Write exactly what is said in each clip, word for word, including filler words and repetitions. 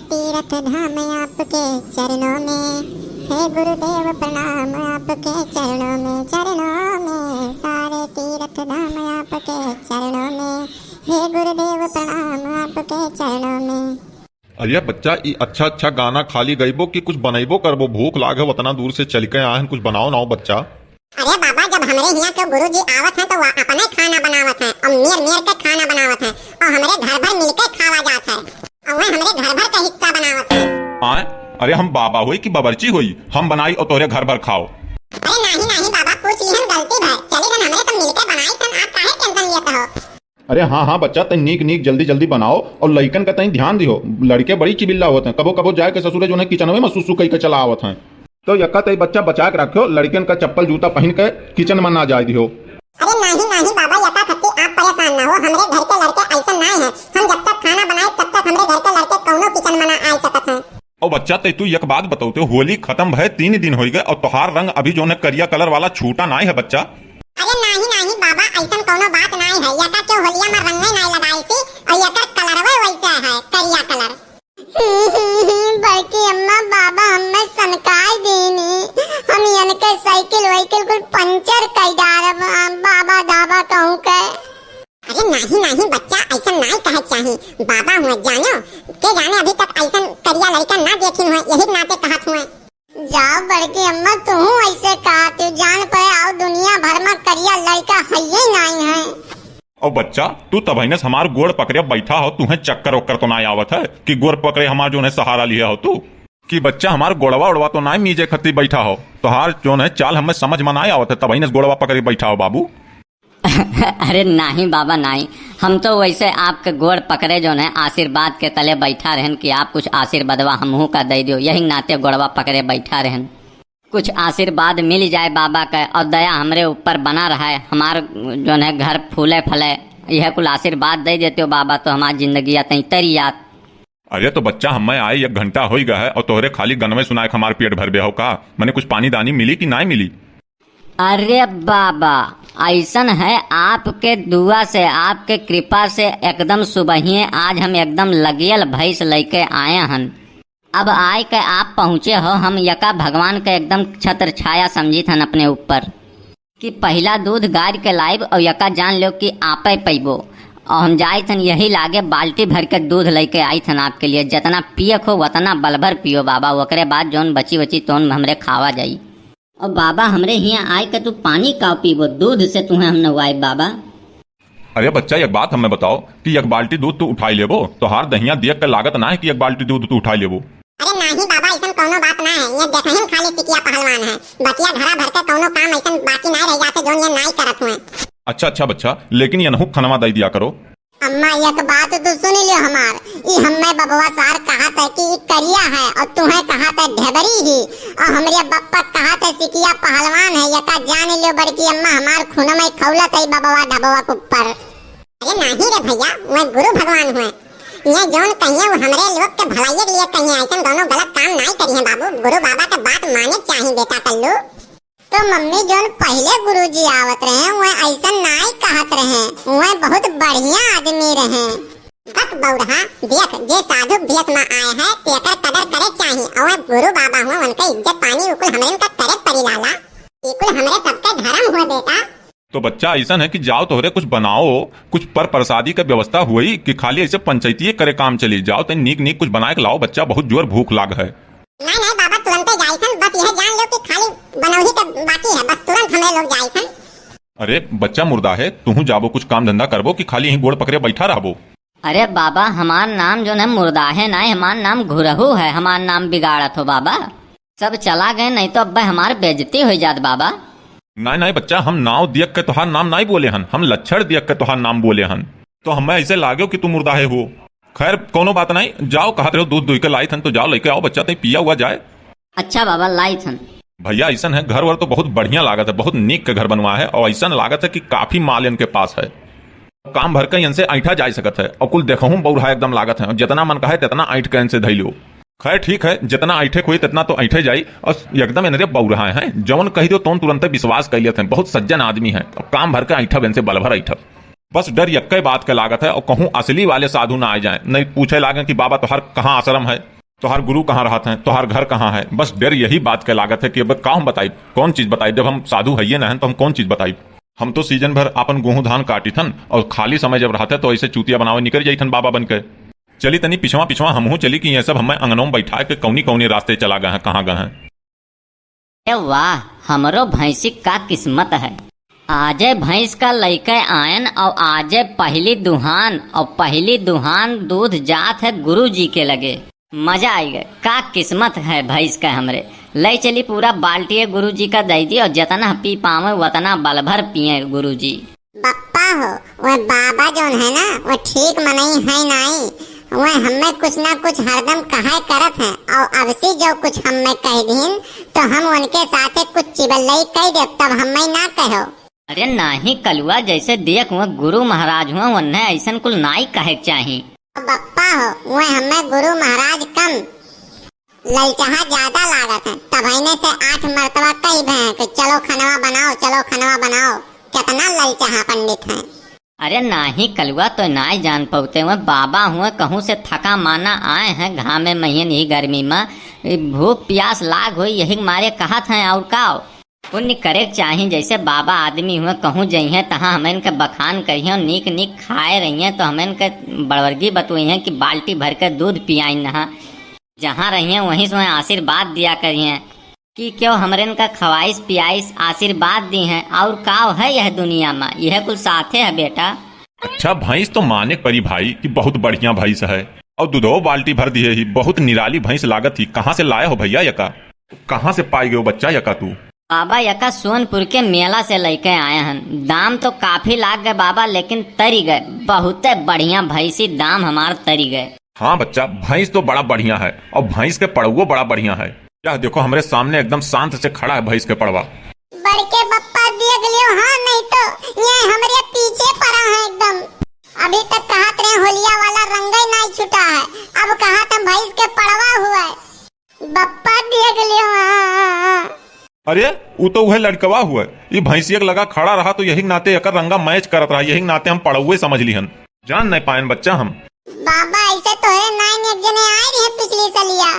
तीर्थ धाम आपके चरणों में, हे गुरुदेव प्रणाम आपके चरणों में, चरणों में, सारे तीर्थ धाम आपके चरणों में, हे गुरुदेव प्रणाम आपके चरणों में। अरे बच्चा, ई अच्छा अच्छा गाना खाली गइबो कि कुछ बनइबो करबो? भूख लाग है, उतना दूर से चल के आए हैं, कुछ बनाओ नाओ बच्चा। अरे बाबा, जब हमरे हियाँ के गुरुजी आवत हैं तो वह अपने खाना बनावत हैं और मेर मेर के खाना बनावत हैं और हमरे घर भर मिलके खावा जात है और वह हमरे घर भर का हिस्सा बनावत हैं। आय, अरे हम बाबा होई कि बावर्ची होई, हम बनाई और तोहरे घर भर खाओ? अरे नाही नाही बाबा, पूछ लिहन गलती भय, चली जन हमरे सब मिलके बनाई थन, आप काहे tension लेत हो? अरे हाँ हाँ बच्चा, तई नीक नीक जल्दी जल्दी बनाओ और लइकन का तई ध्यान दिहो। लड़के बड़ी चिबिल्ला होत हैं, कबो कबो जाए के ससुरे जौन है किचनवे में सुसु कई के चला आवत हैं। तो यक्का तई बच्चा बचा के रखियो, लड़कन का चप्पल जूता पहिन के किचन में ना जाए दिहो। अरे नाही नाही बाबा, यका खत्ती आप परेशान ना हो, हमरे घर के लड़के ऐसा नाय है। हम जब तक खाना बनाए तब तक हमरे घर के लड़के कौनो किचन में ना आ सकत हैं। ओ बच्चा, तई तू एक बात बतौते, होली खत्म भय तीन दिन होइ गए और तोहार रंग अभी जौन है करिया colour वाला छूटा नाय है बच्चा। अरे नाही नाही बाबा, ऐसन कौनो बात नाय है, यका के होलिया में रंगे नाय लगाई थी और यकर colourवे वैसे है, करिया colour। बड़की अम्मा, बाबा हमें सनकाई दीनी, हम इनके साइकिल वाइकिल कुल पंचर कर डारब, बाबा धाबा कहूँ के। अरे नाही नाही बच्चा, ऐसा नाय कहे चाही। बाबा हुए जानो, के जाने अभी तक ऐसा करिया लड़का ना देखिन हुए, यही नाते कहत हुए। जाओ बड़की अम्मा, तुहू ऐसे कहत हो, जान पड़े आओ दुनिया भर में करिया लड़का हइये नाई है। ओ बच्चा, तू तबहिने से हमार गोड़ पकड़े बैठा हो, तुहे चक्कर ओक्कर तो नाय आवत है कि गोड़ पकड़े हमार जौन है सहारा लिया हो तू? कि बच्चा हमार गोड़वा ओड़वा तो नाय मीजे खत्ती बैठा हो, तोहार जौन है चाल हमें समझ में नाय आवत है, तबहिने से गोड़वा पकड़े बैठा हो बाबू। अरे नाही बाबा नाही, हम तो वैसे आपके गोड़ पकड़े जौन है आशीर्वाद के तले बैठा रहन कि आप कुछ आशीर्वादवा हमहू का दे दियो, यही नाते गोड़वा पकड़े बैठा रहन। कुछ आशीर्वाद मिल जाए बाबा का और दया हमरे ऊपर बना रहे, हमार जौन है घर फूले फले, यह कुल आशीर्वाद दे देते हो बाबा तो हमार जिंदगी तई तरी जात। अरे तो बच्चा, हमें आए एक घंटा होई गया है और तोहरे खाली गनवे सुनाए के हमार पेट भर बे हो का? मने कुछ पानी दानी मिली कि नाय मिली? अरे बाबा, ऐसन है आपके दुआ से, आपके कृपा से एकदम सुबहिए आज हम एकदम लगियल भैंस लेके आए हन। अब आए के आप पहुँचे हो, हम यका भगवान के एकदम छत्र छाया समझित हन अपने ऊपर। कि पहिला दूध गार के लाइब और यका जान लो कि आपे पइबो। और हम जाइत हन यही लागे बाल्टी भर के दूध लेके आइत हन आपके लिए, जितना पिए को उतना बल भर पियो बाबा, ओकरे बाद जौन बची बची तौन हमरे खावा जाई। और बाबा हमरे हियाँ आए के तू पानी काव पीबो, दूध से तुहे हम नहवाइब बाबा। अरे बच्चा, एक बात हमें बताओ कि एक बाल्टी दूध तू उठाई लेबो? तोहार दहिया देख के लागत ना है कि एक बाल्टी दूध तू उठाई लेबो। अरे नाही बाबा, ऐसन कौनो बात ना है, ये देखहिन खाली सिकिया पहलवान है, बकिया घरा भर के कौनो काम ऐसन बाकी ना रह जाते जौन ये नाई करत हुए। अच्छा अच्छा बच्चा, लेकिन यनहू खनवा दे दिया करो। अम्मा, एक बात तू सुन लियो हमार, ई हम्मे बबवा सार कहत है कि ई करिया है और तुहे कहत है ढेबरी ही, और हमरे बप्पा कहत है सिकिया पहलवान है, यका जान लियो बड़की अम्मा, हमार खून में खौलत है बबवा ढबवा के ऊपर। अरे नाही रे भैया, वह गुरु भगवान हुए, ये जौन कहिए वो हमरे लोग के भलाई के लिए कहिए, ऐसन दोनों गलत काम नाई करिए बाबू, गुरु बाबा के बात माने चाही बेटा कल्लू। तो मम्मी, जौन पहिले गुरुजी आवत रहे, वह ऐसन नाई कहत रहे, वह बहुत बढ़िया आदमी रहे। बक बौरहा, देख, जे साधु भेष में आए है, तेकर कदर करे चाही, और वह गुरु बाबा हुए, उनके इज्जत पानी उकुल हमरे उनका करे परी लाला। इकुल हमरे सबके धर्म हुए बेटा। तो बच्चा ऐसन है कि जाओ तोहरे कुछ बनाओ, कुछ पर प्रसादी के व्यवस्था हुई कि खाली ऐसे पंचायती करे काम चली। जाओ तनी नीक नीक कुछ बनाए के लाओ बच्चा, बहुत जोर भूख लाग है। नहीं नहीं बाबा, तुरंते जाइथन, बस यह जान लो कि खाली बनौही के बाकी है, बस तुरंत हमरे लोग जाइथन। अरे बच्चा मुर्दा है, तुहू जाबो कुछ काम धंधा करबो कि खाली यहीं गोड़ पकड़े बैठा रहबो? अरे बाबा, हमार नाम जौन है मुर्दा है ना, हमार नाम घुरहू है, हमार नाम बिगाड़त हो बाबा। सब चला गए, नहीं तो अब्बे हमार बेइज्जती हो जात बाबा। नाय नाय बच्चा, हम नाव दियक के तोहार नाम नाय बोले हन, हम लक्षण दियक के तोहार नाम बोले हन। तो हमें ऐसे लाग्यो कि तू मुर्दा है हो। खैर कौनो बात नाय, जाओ कहत रहो दूध दुह के लाइत हन तो जाओ लेके आओ बच्चा, तई पिया हुआ जाए। अच्छा बाबा, लाइत हन। भैया ऐसन है घर वर तो बहुत बढ़िया लागत है, बहुत नीक के घर बनवा है और ऐसन लागत है कि काफी माल इनके पास है। काम भर के इनसे ऐंठा जा सकत है और कुल देखहूँ बौरहा एकदम लागत है, जितना मन कहे तितना ऐंठ के इनसे धई लो। खैर ठीक है, जितना ऐंठे कोई तितना तो ऐंठे जाई। और एकदम इनरे बौरहा है, जौन कही दो तौन तुरंते विश्वास कर लेते हैं, बहुत सज्जन आदमी है। और काम भर के ऐंठब इनसे, बल भर ऐंठब। बस डर यक्के बात के लागत है, और कहूँ असली वाले साधु ना आ जाए, नहीं पूछे लागे कि बाबा तोहार कहाँ आश्रम है, तोहार गुरु कहाँ रहत हैं, तोहार घर कहाँ है। बस डर यही बात के लागत है कि अब का हम बताई, कौन चीज बताई, जब हम साधु हइये ना हैं तो हम कौन चीज बताई। हम तो सीजन भर आपन गेहूं धान काटिथन और खाली समय जब रहत है तो ऐसे चूतिया बनावे निकल जाइथन बाबा बन के। चली तनी पिछवा पिछवा हमहू चली कि ये सब हमें अंगनों में बैठा के कौनी कौनी रास्ते चला गए हैं, कहाँ गए हैं। ए वाह, हमरो भैंसी का किस्मत है। आजे भैंस का लइके आयन और आजे पहली दुहान और पहली दुहान दूध जात है गुरु जी के लगे। मजा आई गए, का किस्मत है भैंस का हमरे। ले चली पूरा बाल्टी गुरु जी का दे दी और जितना पी पावे उतना बल भर पिए गुरु जी। बप्पा हो, वह बाबा जौन है ना, वह ठीक मनई है नाई। वह हमें कुछ ना कुछ हरदम कहे करत हैं, और अब से जो कुछ हमें कह दीन, तो हम उनके साथे कुछ चिबल्लई कह देब, तब हमें ना कहो। अरे नाही कलुआ, जैसे देख वह गुरु महाराज हुआ, उन्हें ऐसन कुल नाई कहे के चाही। बप्पा हो, वह हमें गुरु महाराज कम, ललचहा ज्यादा लागत है, तबहिने से आठ मर्तबा कही भए हैं कि चलो खनवा बनाओ, चलो खनवा बनाओ। कितना ललचहा पंडित हैं। अरे नाही कलुआ, तो नाई जान पौते हुए, बाबा हुए कहूँ से थका माना आए हैं घामे महियन ही गर्मी में, ई भूख प्यास लाग होई, यही के मारे कहत हैं और का। पुण्य करे के चाही, जैसे बाबा आदमी हुए कहूँ जइहें तहाँ हमन के बखान करिहें, नीक नीक खाए रहिहें तो हमन के बड़वर्गी बतुइहें कि बाल्टी भर के दूध पियाइन नहा। जहाँ रहिए वहीं से वहीं आशीर्वाद दिया करिए कि क्यों हमरेन का खवाइश पियाइश आशीर्वाद दी हैं। और काव है यह दुनिया में, यह कुल साथे है बेटा। अच्छा, भैंस तो माने के परी भाई कि बहुत बढ़िया भैंस है, और दूधो बाल्टी भर दिए ही, बहुत निराली भैंस लागत ही। कहाँ से लाए हो भैया यका, कहाँ से पाई गयो बच्चा यका तू? बाबा यका सोनपुर के मेला से लेके आए हैं। दाम तो काफी लाग गए बाबा, लेकिन तरी गए, बहुते बढ़िया भैंसी, दाम हमार तरी गए। हाँ बच्चा, भैंस तो बड़ा बढ़िया है और भैंस के पड़उओ बड़ा बढ़िया है। यह देखो, हमरे सामने एकदम शांत से खड़ा है भैंस के पड़वा। बड़के बप्पा देख लियो, हाँ, नहीं तो ये हमरे पीछे पड़ा है एकदम। अभी तक कहत रहे होलिया वाला रंगे नहीं छुटा है, अब कहत हम भैंस के पड़वा हुआ है। बप्पा देख लियो, हाँ। अरे, उ तो उहे लड़कवा हुए। ई भैंसिया के लगा खड़ा रहा तो यही नाते एकर रंगा मैच करत रहा, यही नाते हम पड़ौए समझ लिहन। जान नहीं पायन बच्चा हम। बाबा, ऐसे तो है, नाइन एक जने आए रहे पिछली सलिया,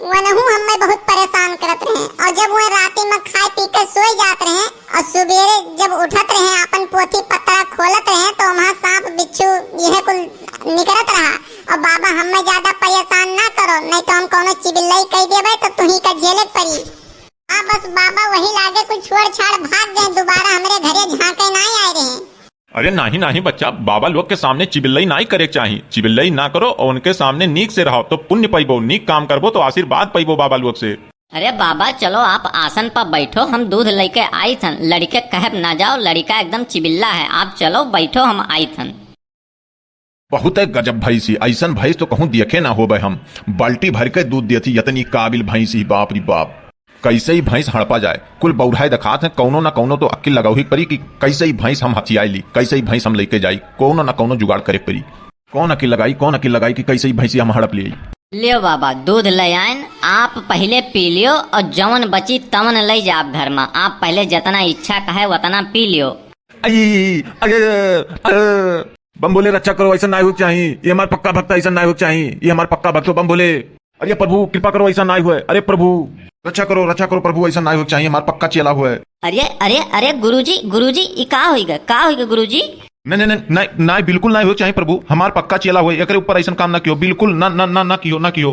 वनहू हमें बहुत परेशान करत रहे। और जब वह राती में खाए पी के सोए जात रहे और सुबेरे जब उठत रहे, अपन पोथी पत्रा खोलत रहे, तो वहाँ सांप बिच्छू यह कुल निकरत रहा। और बाबा, हमें ज्यादा परेशान ना करो, नहीं तो हम कौनो चिबिल्लई कह देबे तो तुही का झेले के पड़ी। आ बस बाबा वही लागे कुछ छोड़ छाड़ भाग गए, दोबारा हमरे घरे झांके ना आए रहे। अरे नाही, नाही बच्चा, बाबा लोग के सामने चिबिल्लई नाही करे के चाही। चिबिल्लई ना करो और उनके सामने नीक से रहो तो पुण्य पइबो, नीक काम करबो तो आशीर्वाद पइबो बाबा लोग से। अरे बाबा, चलो आप आसन पर बैठो, हम दूध लेके आई थन। लड़के कहब ना जाओ, लड़का एकदम चिबिल्ला है। आप चलो बैठो, हम आई थन। बहुत है गजब भैंसी, ऐसन भैंस तो कहूँ देखे ना होबे हम। बाल्टी भर के दूध देती, इतनी काबिल भैंसी, बाप रे बाप। कैसे ही भैंस हड़पा जाए, कुल बौराए दिखात हैं, कौनो ना कौनो तो अक्किल लगावही परी कि कैसे ही भैंस हम हथियाई ली, कैसे ही भैंस हम लेके जाई, कौनो ना कौनो जुगाड़ करे परी। कौन अक्किल लगाई, कौन अक्किल लगाई कि कैसे ही भैंसी हम हड़प ली। लियो बाबा, दूध ले आयन, आप पहले पी लियो और जवन बची तवन ले जाब घर में। आप पहले जितना इच्छा कहे उतना पी लियो। आई, अरे, अरे, बम भोले रक्षा करो, ऐसा ना हो चाही। ये हमार पक्का भक्त, ऐसा ना हो चाही। ये हमार पक्का भक्त हो, बम भोले। अरे प्रभु, कृपा करो, ऐसा ना हुए। अरे प्रभु, रक्षा करो, रक्षा करो प्रभु, ऐसा ना हो चाही। हमार पक्का चेला हुए। अरे, अरे, अरे गुरुजी, गुरुजी, ई का होइगा, का होइगा गुरुजी? नहीं, नहीं, नहीं, नहीं, नहीं, बिल्कुल ना हो चाही प्रभु। हमार पक्का चेला हुए, एकरे ऊपर ऐसा काम ना कियो, बिल्कुल ना, ना, ना, ना कियो, ना कियो।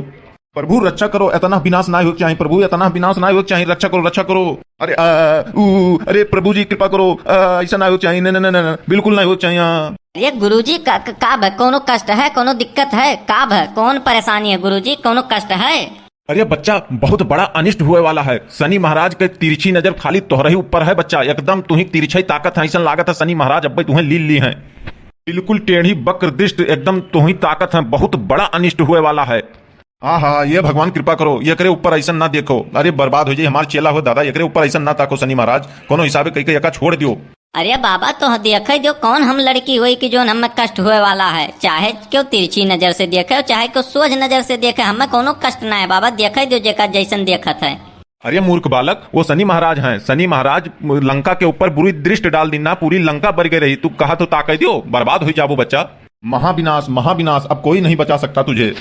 प्रभु रक्षा करो, इतना विनाश ना हो चाही प्रभु, इतना विनाश ना हो चाही, रक्षा करो, रक्षा करो। अरे, आ, ऊ, अरे प्रभु जी कृपा करो, आ, ऐसा ना हो चाही, नहीं, नहीं, नहीं, नहीं, बिल्कुल ना हो चाही। हाँ। अरे गुरुजी, का, का, का भय, कोनो कष्ट है, कोनो दिक्कत है, का भय, कौन परेशानी है गुरुजी, कोनो कष्ट है? अरे बच्चा, बहुत बड़ा अनिष्ट हुए वाला है। शनि महाराज के तिरछी नजर खाली तोहरे ही ऊपर है बच्चा, एकदम तुही तिरछे ताकत है, ऐसा लागत है शनि महाराज अब्बे तुहे लील ली हैं। बिल्कुल टेढ़ी वक्र दृष्ट एकदम तुही ताकत है, बहुत बड़ा अनिष्ट हुए वाला है। हाँ, हाँ, ये भगवान कृपा करो, एकरे ऊपर ऐसन ना देखो। अरे बर्बाद हो जाई हमार चेला हो दादा, एकरे ऊपर ऐसन ना ताको शनि महाराज, कोनो हिसाबे कई के एका छोड़ दियो। अरे बाबा, तो देखे जो कौन हम लड़की होई कि जोन हमें कष्ट होए वाला है, चाहे क्यों तिरछी नजर से देखे, चाहे क्यों सोझ नजर से देखे, हमें कोनो कष्ट ना है बाबा, देखे जो जेका जैसन देखत है। अरे मूर्ख बालक, वो शनि महाराज हैं। शनि महाराज लंका के ऊपर बुरी दृष्टि डाल दीन ना, पूरी लंका बरि गए रही। तू कहत हो ताकि दियो, बर्बाद होइ जाबो बच्चा। महाविनाश, महाविनाश, अब कोई नहीं बचा सकता तुझे।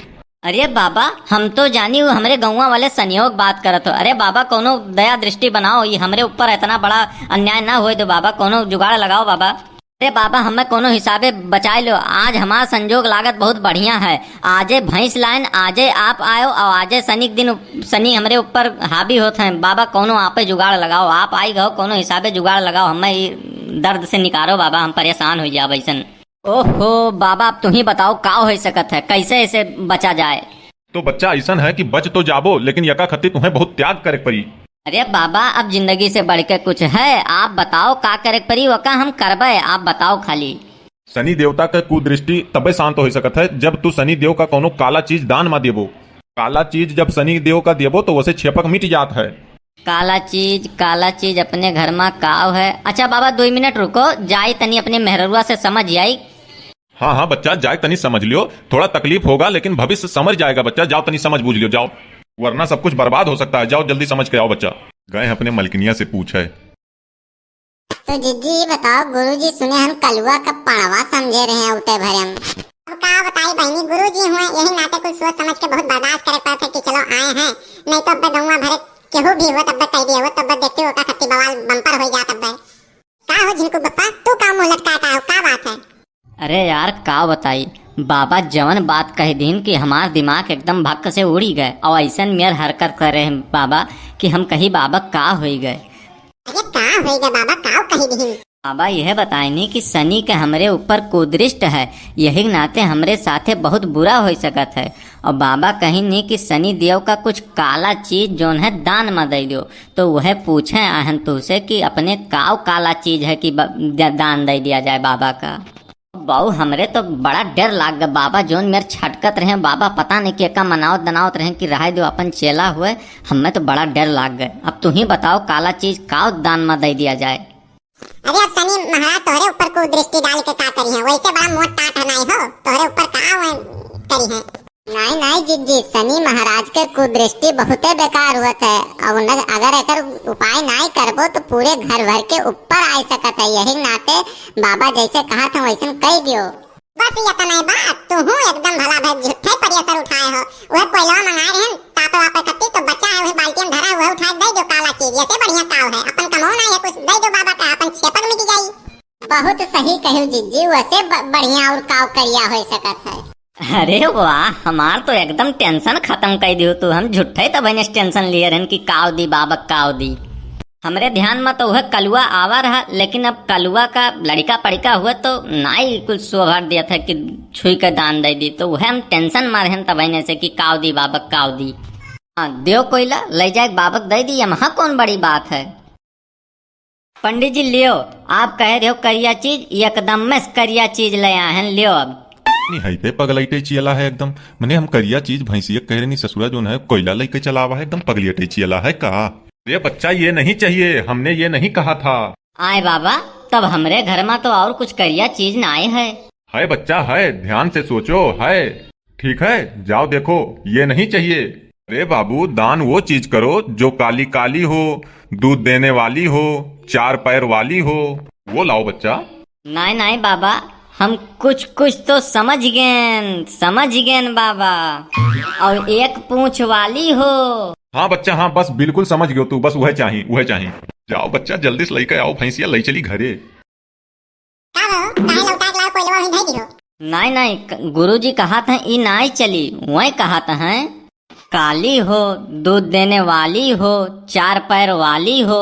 अरे बाबा, हम तो जानी वो हमरे गौवा वाले शनियो के बात करत हो। अरे बाबा, कौनो दया दृष्टि बनाओ, ये हमरे ऊपर इतना बड़ा अन्याय ना होए दो बाबा, कौनो जुगाड़ लगाओ बाबा। अरे बाबा, हमें कोनो हिसाबे बचाए लो। आज हमार संजोग लागत बहुत बढ़िया है। आजे भैंस लाइन, आजे आप आयो और आजे शनि के दिन उप-, शनि हमरे ऊपर हावी होत हैं। बाबा, कोनो आपे जुगाड़ लगाओ, आप आई गो, कोनो हिसाबे जुगाड़ लगाओ, हमें ई दर्द से निकारो बाबा, हम परेशान हो जाब ऐसन। ओहो बाबा, अब तुही बताओ का हो सकत है, कैसे ऐसे बचा जाए? तो बच्चा ऐसन है कि बच तो जाबो, लेकिन यका खत्ती तुहें बहुत त्याग करे के पड़ी। अरे बाबा, अब जिंदगी से बढ़ के कुछ है? आप बताओ का करे के पड़ी, वका हम करबे, आप बताओ खाली। शनि देवता के कुदृष्टि तबे शांत हो सकत है, जब तू शनि देव का कोनो काला चीज दान मा देबो। काला चीज जब शनि देव का देबो, तो वसे छेपक मिट जात है। काला चीज, काला चीज अपने घर मा काव है? अच्छा बाबा, दो मिनट रुको, जाई तनी अपने मेहररुआ से समझ आई। हाँ, हाँ बच्चा, जाए तनी समझ लियो, थोड़ा तकलीफ होगा, लेकिन भविष्य समझ जाएगा बच्चा। जाओ तनी समझ बूझ लियो, जाओ, वरना सब कुछ बर्बाद हो सकता है। जाओ जल्दी समझ के आओ बच्चा। गए अपने मलकिनिया से पूछे। तो जिज्जी, ये बताओ, गुरुजी सुने हम कलुआ का पड़वा समझे रहे हैं उते भरे हम। अब का बताई बहनी, गुरुजी हुए, यही नाते कुछ सोच समझ के बहुत बर्दाश्त करे पड़त है कि चलो आए हैं, नहीं तो अब गौवा भरे केहू भी हो तब कह दिए हो, तब देखते हो का खत्ती बवाल बम्पर हो जात अब। का हो झिनकू बप्पा, तू का मुंह लटकाता हो, का बात है? अरे यार, का बताई, बाबा जवन बात कह दीन कि हमार दिमाग एकदम भक्क से उड़ी गए, और ऐसन मेर हरकत करे हैं बाबा कि हम कही, "बाबा, का होई गए?" अरे का होई गए बाबा, का कही दीन? बाबा यह बताइनी कि शनि के हमरे ऊपर कुदृष्ट है, यही नाते हमरे साथे बहुत बुरा हो सकत है। और बाबा कहिनी कि शनि देव का कुछ काला चीज जौन है दान में दे दो, तो वह पूछे आहन तुहसे कि अपने काव काला चीज है कि ब-, द-, दान दे दिया जाए बाबा का। बाऊ, हमरे तो बड़ा डर लाग गए बाबा, जौन मेर छटकत रहे बाबा, पता नहीं के का मनावत दनावत रहे कि रहे दो अपन चेला हुए, हमें तो बड़ा डर लाग गए। अब तू ही बताओ काला चीज काव दान में दे दिया जाए। अरे अब शनि महाराज तोहरे ऊपर कुदृष्टि डाल के का करी है, वैसे बड़ा मोट टाट है नाई हो, तोहरे ऊपर का वो करी है। नाई नाई जिज्जी, शनि महाराज के कुदृष्टि बहुते बेकार हुआ है। अब उन्हें अगर एकर उपाय नाई करबो तो पूरे घर भर के ऊपर आ सकत है। यही नाते बाबा जैसे कहा था वैसन कह दियो। बस ये तो नहीं बात, तू हूँ एकदम भला भाई झूठे परेशर उठाए हो। वह कोयला मंगाए रहन, तापे वापे कत्ती तो बचा है, वही बाल्टी में धरा, वह उठा दे दो काला चीज, ये से बढ़िया काव है, अपन कमाओ ना, ये कुछ दे दो बाबा का, अपन छेपक मिट जाई। बहुत सही कहू जिज्जी, वैसे ब-, बढ़िया और काव करिया हो सकत है। अरे वाह, हमार तो एकदम टेंशन खत्म कर दियो तू। हम झूठे तो बने टेंशन लिए रहन कि काव दी बाबा, काव दी। हमरे ध्यान में तो वह कलुआ आवा रहा, लेकिन अब कलुआ का लड़का पड़का हुआ तो नाई कुछ शोभा देत है कि छुई के दान दे दी, तो वह हम टेंशन मारे हैं तब से कि काव दी बाबक, काव दी। हाँ, देव कोयला ले जाए बाबक दे दी, यहाँ कौन बड़ी बात है। पंडित जी लियो, आप कह रहे हो करिया चीज, एकदम में करिया चीज ले आए हैं, लियो अब। नहीं है ते पगलैटे चियला है एकदम, मने हम करिया चीज भैंसिया कह रहे नहीं ससुरा जोन है कोयला लेके चलावा है, एकदम पगलियटे चियला है का। अरे बच्चा, ये नहीं चाहिए, हमने ये नहीं कहा था। आए बाबा, तब हमरे घर में तो और कुछ करिया चीज ना आए है। है बच्चा, है, ध्यान से सोचो, है। ठीक है, जाओ देखो, ये नहीं चाहिए। अरे बाबू, दान वो चीज करो जो काली काली हो, दूध देने वाली हो, चार पैर वाली हो, वो लाओ बच्चा। नाई नाई बाबा, हम कुछ कुछ तो समझ गेन, समझ गेन बाबा। और एक पूंछ वाली हो। हाँ बच्चा, हाँ, बस बिल्कुल समझ गयो तू, बस वह चाही, वह चाही। जाओ बच्चा, जल्दी से लेके आओ भैंसिया, ले चली घरे। का हो, काहे लौटा के लाओ, कोइलवा वहीं धई दिहो। नाई नाई, क-, गुरुजी कहा था ई नाई चली, वह कहा था हैं। काली हो, दूध देने वाली हो, चार पैर वाली हो,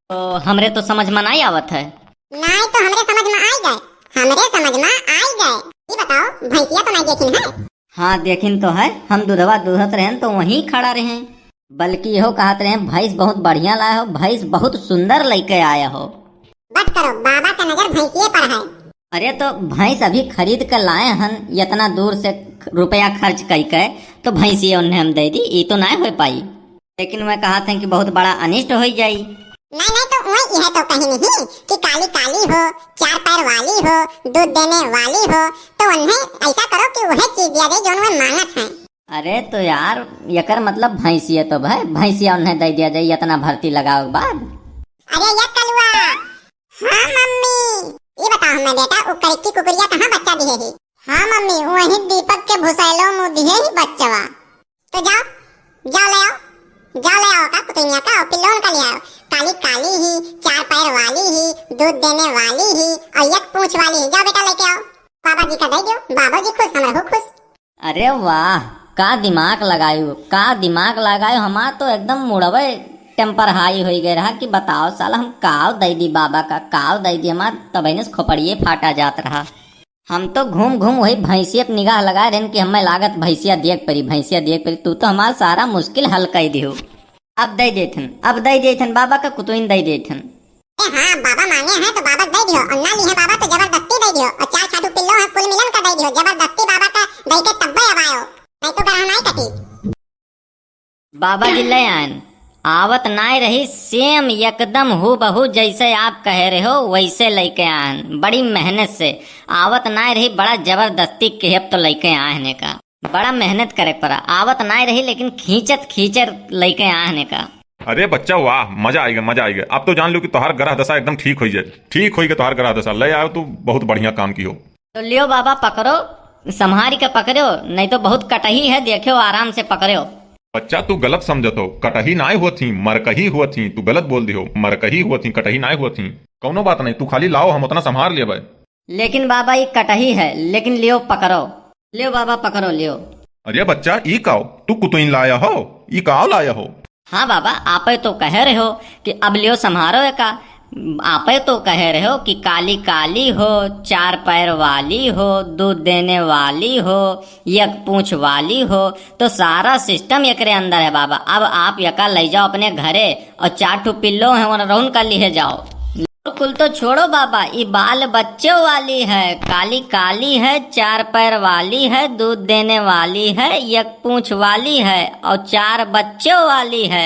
तो हमरे तो समझ में नाई आवत है। नाई तो हमरे समझ में आई गए, हमरे समझ में आई गए। ये बताओ, भैंसिया तो नाई देखिन है? हाँ, देखिन तो है, हम दूधवा दूहत रहेन तो वहीं खड़ा रहेन, बल्कि यहो कहत रहेन, भैंस बहुत बढ़िया लाए हो, भैंस बहुत सुंदर लेके आया हो। बस करो, बाबा का नजर भैंसिए पर है। अरे तो भैंस अभी खरीद के लाए हन, इतना दूर से रुपया खर्च कई के, तो भैंसिए उन्हें हम दे दी, ई तो नाय हो पाई। लेकिन मैं कहत हैं कि बहुत बड़ा अनिष्ट हो जाई। नहीं नहीं, तो वही यह तो कही नहीं कि काली काली हो, चार पैर वाली हो, दूध देने वाली हो, तो उन्हें ऐसा करो कि वह चीज दिया जाए जो वह मांगत हैं। अरे तो यार, एकर मतलब भैंसिया तो भाई, भैंसिया उन्हें दे दिया जाए इतना भर्ती लगावे के बाद। अरे ये कलुआ। हाँ मम्मी। ये बताओ हमें बेटा, वो करकी कुकुरिया कहाँ बच्चा दिए ही? हाँ मम्मी, वही दीपक के भुसैलो मुँह दिए ही बच्चवा। तो जाओ, जाओ ले आओ, जाओ ले आओ का कुतुइनिया का और पिल्लोन का ले आओ। काली काली ही, चार पैर वाली ही, दूध देने वाली ही और एक पूँछ वाली ही। जाओ बेटा लेके आओ, बाबा जी का दे दो, बाबा जी खुश, हम रहू खुश। अरे वाह, का दिमाग लगायु, का दिमाग लगायु। हमार तो एकदम मुड़वे टेम्पर हाई होई गए रहा कि बताओ साला, हम काव दई दी बाबा का, काव दई दी। हमार तबहिने से खोपड़िए फाटा जात रहा। हम तो घूम घूम वही भैंसिया पे निगाह लगाए रहन कि हमें लागत भैंसिया दिए के परी, भैंसिया दिए के परी। तू तो हमार सारा मुश्किल हल कर दियो। अब दे देथन, अब दे देथन, बाबा का कुतुइन दे देथन। ए हाँ, बाबा मांगे हैं तो बाबा दे दियो, और ना ली है बाबा तो जबरदस्ती दे दियो, और चार छाटू पिल्लो है कुल मिलन का दे दियो, जबरदस्ती बाबा का दे के तब्बे अब आयो, नहीं तो गरह नहीं कटी। बाबा जी ले आयन, आवत नाय रही, सेम एकदम हूबहू जैसे आप कहे रहे हो वैसे लेके आयन, बड़ी मेहनत से। आवत नाय रही, बड़ा जबरदस्ती के अब तो लेके आयन का। बड़ा मेहनत करे पड़ा, आवत नाय रही लेकिन खींचत खींचत लइके आए हने का। अरे बच्चा वाह, मजा आइगा, मजा आइगा। अब तो जान लो कि तोहार ग्रह दशा एकदम ठीक होई जाए, ठीक होई के तोहार ग्रह दशा। ले आयो तू, बहुत बढ़िया काम किहो। तो लियो बाबा पकड़ो, संभारी के पकड़ो, नहीं तो बहुत कटही है, देखो आराम से पकड़ो। बच्चा तू गलत समझत हो, कटही नाय हुआ थी, मरकही हुआ थी, तू गलत बोल दिहो, मरकही हुआ थी, कटही नाय हुआ थी। कौनो बात नहीं, तू खाली लाओ, हम उतना संभार लेबै। लेकिन बाबा, ई कटही है, लेकिन लियो पकड़ो। लियो बाबा, पकड़ो, लियो। अरे बच्चा, ई काओ? तू कुतुइन लाया हो? ई काओ लाया हो? हाँ बाबा, आपे तो कहे रहे हो कि अब लियो संभारो एका। आपे तो कहे रहे हो कि काली काली हो, चार पैर वाली हो, दूध देने वाली हो, एक पूँछ वाली हो, तो सारा सिस्टम एकरे अंदर है बाबा। अब आप एका ले जाओ अपने घरे और चार ठो पिल्लो हैं, उन रउन का लिहे जाओ। कुल तो छोड़ो बाबा, ई बाल बच्चों वाली है, काली काली है, चार पैर वाली है, दूध देने वाली है, एक पूँछ वाली है और चार बच्चों वाली है।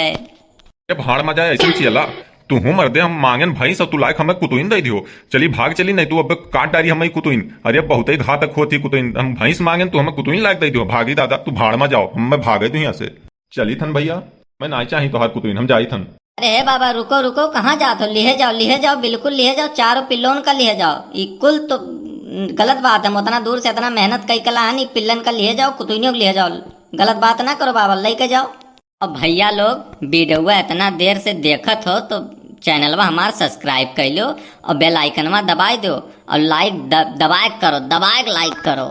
ए भाड़ मा जाए, ऐसे चियला। तू हूँ मर्दे, हम मांगेन भैंस और तू लायक हमें कुतुइन दे दियो। चली भाग चली, नहीं तू अब काट डारी हमें कुतुइन। अरे बहुते घातक होती कुतुइन, हम भैंस मांगेन तू हमें कुतुइन लायक दे दियो। भागी दादा, तू भाड़ मा जाओ, हम मैं भागे तू यहाँ से। चली थन भैया, मैं नाय चाही तोहार कुतुइन, हम जाई थन। अरे हे बाबा, रुको, रुको, कहाँ जात हो? लिहे जाओ, लिहे जाओ, बिल्कुल लिहे जाओ, चारों पिल्लोन का लिहे जाओ। ई कुल तो, उम, गलत बात है, हम उतना दूर से इतना मेहनत कई कला हन, ई पिल्लन का लिहे जाओ, कुतुइनियों का लिहे जाओ। गलत बात ना करो बाबा, लेके जाओ। और भैया लोग, वीडियोवा इतना देर से देखत हो तो चैनलवा हमार subscribe कर लो और bell iconवा दबाए दो और like द-, दबाए के करो, दबाए के like करो।